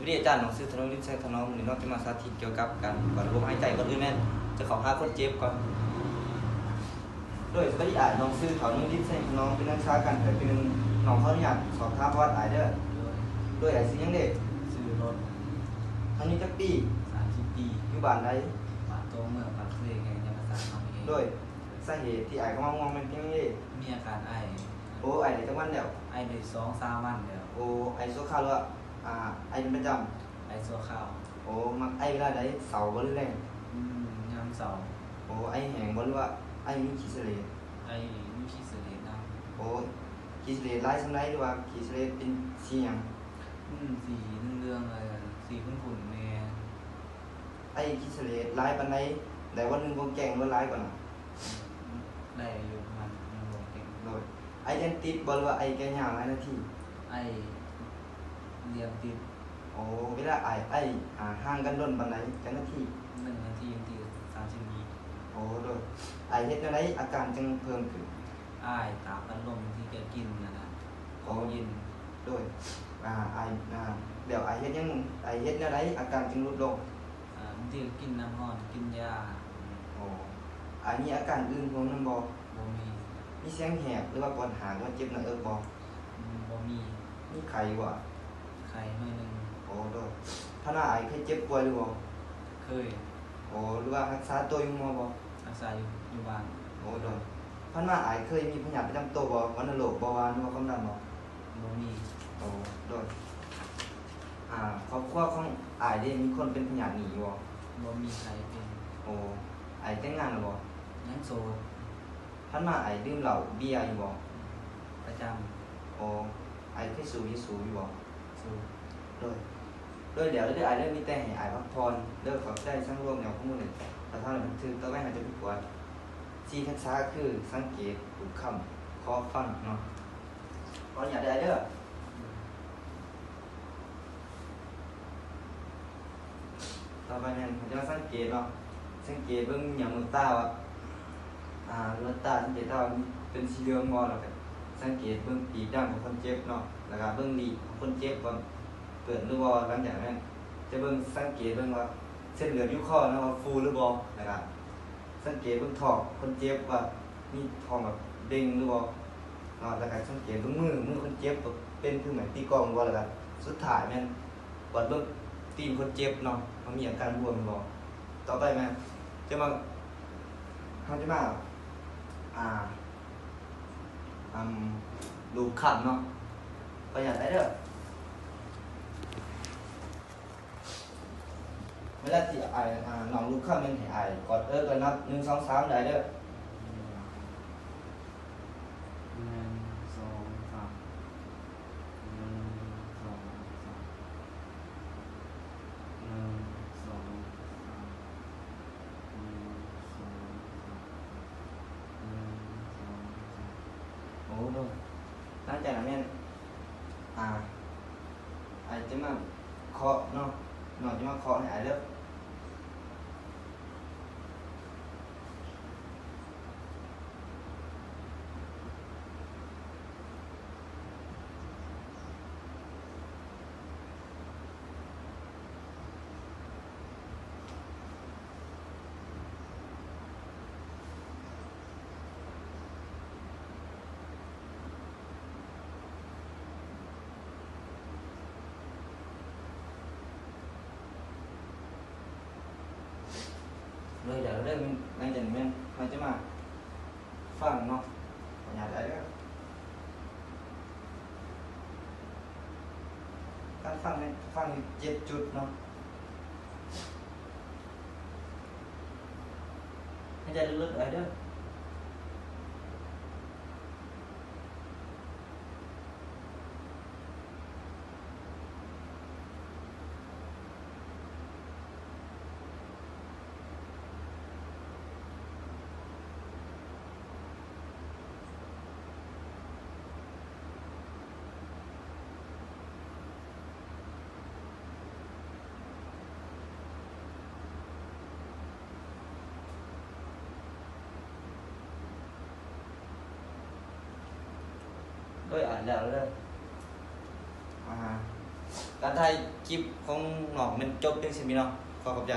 ສະບາຍດີອາຈານ, ນ້ອງຊື່ ທະນົງລິດ ແສງທະນອມ. ມື້ນີ້ນ້ອງຈະມາສາທິດກ່ຽວກັບການກວດລະບົບຫາຍໃຈ. ກ່ອນອື່ນແມ່ນຈະເຂົ້າຫາຄົນເຈັບກ່ອນ. ໂດຍ ສະບາຍດີອ້າຍ, ນ້ອງຊື່ ທະນົງລິດ ແສງທະນອມ, ເປັນນັກສຶກສາການແພດປີໜຶ່ງ. ນ້ອງຂໍອະນຸຍາດສອບຖາມປະຫວັດອ້າຍເດີ. ໂດຍ. ໂດຍ ອ້າຍຊື່ຫຍັງເດ? ຊື່ລົດ. ອາຍຸຈັກປີ? ສາມສິບປີ. ຢູ່ບ້ານໃດ? ບ້ານໂຕເມືອງປາກເຊ ແຂວງຈຳປາສັກເຮົາເອງ. ໂດຍ. ສາເຫດທີ່ອ້າຍເຂົ້າມາຮ່ວມແມ່ນເປັນຫຍັງເດ? ມີອາການໄອ. ໂອ້ ໄອໄດ້ຈັກວັນແລ້ວ? ໄອໄດ້ສອງສາມວັນແລ້ວ. ໂອ້ ໄອຊົ່ວຄາວ ຫຼືວ່າ ອາ ໄອເປັນປະຈຳ? ໄອຊົ່ວຄາວ. ໂອ້ ມັກໄອເວລາໃດ? ເຊົ້າບໍ່ ຫຼື ແລງ? ອືມ ຍາມເຊົ້າ. ໂອ້ ໄອແຫ້ງບໍ່ ຫຼືວ່າໄອມີຂີ້ສະເຫຼດ? ໄອມີຂີ້ສະເຫຼດນຳ. ໂອ້ ຂີ້ສະເຫຼດຫຼາຍສ່ຳໃດ ຫຼືວ່າຂີ້ສະເຫຼດເປັນສີຫຍັງ? ອືມ ສີເຫຼືອງໆ ຫຼື ສີຂຸ້ນໆແດ່. ໄອຂີ້ສະເຫຼດຫຼາຍປານໃດ? ໄດ້ວັນໜຶ່ງບໍ່ແກ້ງ ຫຼືວ່າຫຼາຍກວ່ານັ້ນ? ໄດ້ຢູ່ປະມານໜຶ່ງບໍ່ແກ້ງ. ໂດຍ. ໄອລຽນຕິດບໍ່ ຫຼືວ່າໄອແກ່ຍາວຫຼາຍນາທີ? ໄອລຽນຕິດ. ໂອ້ ເວລາໄອ ໄອ ອາ ຫ່າງກັນດົນປານໃດ ຈັກນາທີ? ໜຶ່ງນາທີ ໜຶ່ງນາທີສາມສິບວິ. ໂອ້ ໂດຍ. ໄອເຮັດແນວໃດອາການຈຶ່ງເພີ່ມຂຶ້ນ? ອາຍຕາມພັດລົມ ບາງທີກໍກິນອັນນັ້ນ ຂອງເຢັນ. ໂດຍ. ອາ ໄອ ອາ ແລ້ວໄອເຮັດຫຍັງ ໄອເຮັດແນວໃດອາການຈຶ່ງຫຼຸດລົງ? ອາ ບາງທີກໍກິນນ້ຳຮ້ອນ ກິນຢາ. ໂອ້ ໄອມີອາການອື່ນຮ່ວມນຳບໍ່? ບໍ່ມີ. ມີສຽງແຫບ ຫຼືວ່າປວດຫາກ ຫຼືວ່າເຈັບໜ້າເອິກບໍ່? ອືມ ບໍ່ມີ. ມີໄຂ້ຢູ່ບໍ່? ໄຂ້ໜ້ອຍໜຶ່ງ. ໂອ້ ໂດຍ. ຜ່ານມາອ້າຍເຄີຍເຈັບປ່ວຍຫຼືບໍ່? ເຄີຍ. ໂອ້ ຫຼືວ່າຮັກສາຕົວຢູ່ໂຮງໝໍບໍ່? ຮັກສາຢູ່ ຢູ່ບ້ານ. ໂອ້ ໂດຍ. ຜ່ານມາອ້າຍເຄີຍມີພະຍາດປະຈຳໂຕບໍ່? ວັນນະໂລກ ເບົາຫວານ ຫຼືວ່າຄວາມດັນບໍ່? ບໍ່ມີ. ໂອ້ ໂດຍ. ອາ ຄອບຄົວຂອງອ້າຍເດ ມີຄົນເປັນພະຍາດນີ້ຢູ່ບໍ່? ບໍ່ມີໃຜເປັນ. ໂອ້ ອ້າຍແຕ່ງງານແລ້ວບໍ່? ຍັງໂສດ. ຜ່ານມາອ້າຍດື່ມເຫຼົ້າເບຍຢູ່ບໍ່? ປະຈຳ. ໂອ້ ອ້າຍເຄີຍສູບຢາສູບຢູ່ບໍ່? ສູບ. ໂດຍ. ໂດຍແລ້ວເດີອ້າຍເດີ ມີແຕ່ໃຫ້ອ້າຍພັກຜ່ອນເດີ. ຂອບໃຈສຳຫຼວມແນວຂໍ້ມູນ ແລະ ຫຼັກຖານບັນທຶກ ຕໍ່ໄປເຮົາຈະໄປກວດສີ່ທັກສະ ຄື ສັງເກດ, ຮູບຄຳ, ຂໍຟັງເນາະ. ຂໍອະນຸຍາດເດີອ້າຍເດີ. ຕໍ່ໄປແມ່ນເຮົາຈະມາສັງເກດເນາະ, ສັງເກດເບິ່ງຫຍັງ ເບິ່ງຕາວ່າ ອາ ລວດຕາ ສັງເກດຕາວ່າເປັນສີເຫຼືອງບໍ່ ແລ້ວກໍສັງເກດເບິ່ງປີກດຳຂອງຄົນເຈັບເນາະ, ແລ້ວກໍເບິ່ງລີ້ຂອງຄົນເຈັບວ່າເປື້ອນຫຼືບໍ່. ຫຼັງຈາກນັ້ນຈະເບິ່ງ ສັງເກດເບິ່ງວ່າເສັ້ນເລືອດຢູ່ຄໍເນາະ ວ່າຟູຫຼືບໍ່, ແລ້ວກໍສັງເກດເບິ່ງທ້ອງຄົນເຈັບວ່າມີທ້ອງແບບເດັ່ງຫຼືບໍ່ເນາະ, ແລ້ວກໍສັງເກດເບິ່ງມື ມືຄົນເຈັບວ່າເປັນຄືໄມ້ຕີກອງບໍ່, ແລ້ວກໍສຸດທ້າຍແມ່ນ ກວດເບິ່ງຕີນຄົນເຈັບເນາະ ວ່າມີອາການບວມບໍ່. ຕໍ່ໄປແມ່ນຈະມາ ເຮົາຈະມາ ອາ ອຳ ລູບຄຳເນາະ. ຂໍອະນຸຍາດອ້າຍເດີ. ເວລາທີ່ອ້າຍ ອາ ນ້ອງລູບຄຳແມ່ນໃຫ້ອ້າຍກອດເອິກ ແລ້ວນັບ ໜຶ່ງ ສອງ ສາມ ໄດ້ເດີ. ໜຶ່ງ ສອງ ສາມ ໜຶ່ງ ສອງ ສາມ ໜຶ່ງ ສອງ ສາມ ໜຶ່ງ ສອງ ສາມ ໜຶ່ງ ສອງ ສາມ. ໂອ້ ໂດຍ. ຫຼັງຈາກນັ້ນແມ່ນ ອາ ອ້າຍຈະມາເຄາະເນາະ, ນ້ອງຈະມາເຄາະໃຫ້ອ້າຍເດີ. ໂດຍ ເດີ ເດີ ຫຼັງຈາກນີ້ແມ່ນເຮົາຈະມາຟັງເນາະ, ຂອອະນຸຍາດເດີ. ການຟັງແມ່ນຟັງຢູ່ເຈັດຈຸດເນາະ, ຫາຍໃຈເລິກໆ ເດີ. ໂດຍ ອາ ແລ້ວເດີ. ອາ ການຖ່າຍ ຄລິບຂອງນ້ອງແມ່ນຈົບພຽງສ່ຳນີ້ເນາະ. ຂໍຂອບໃຈ.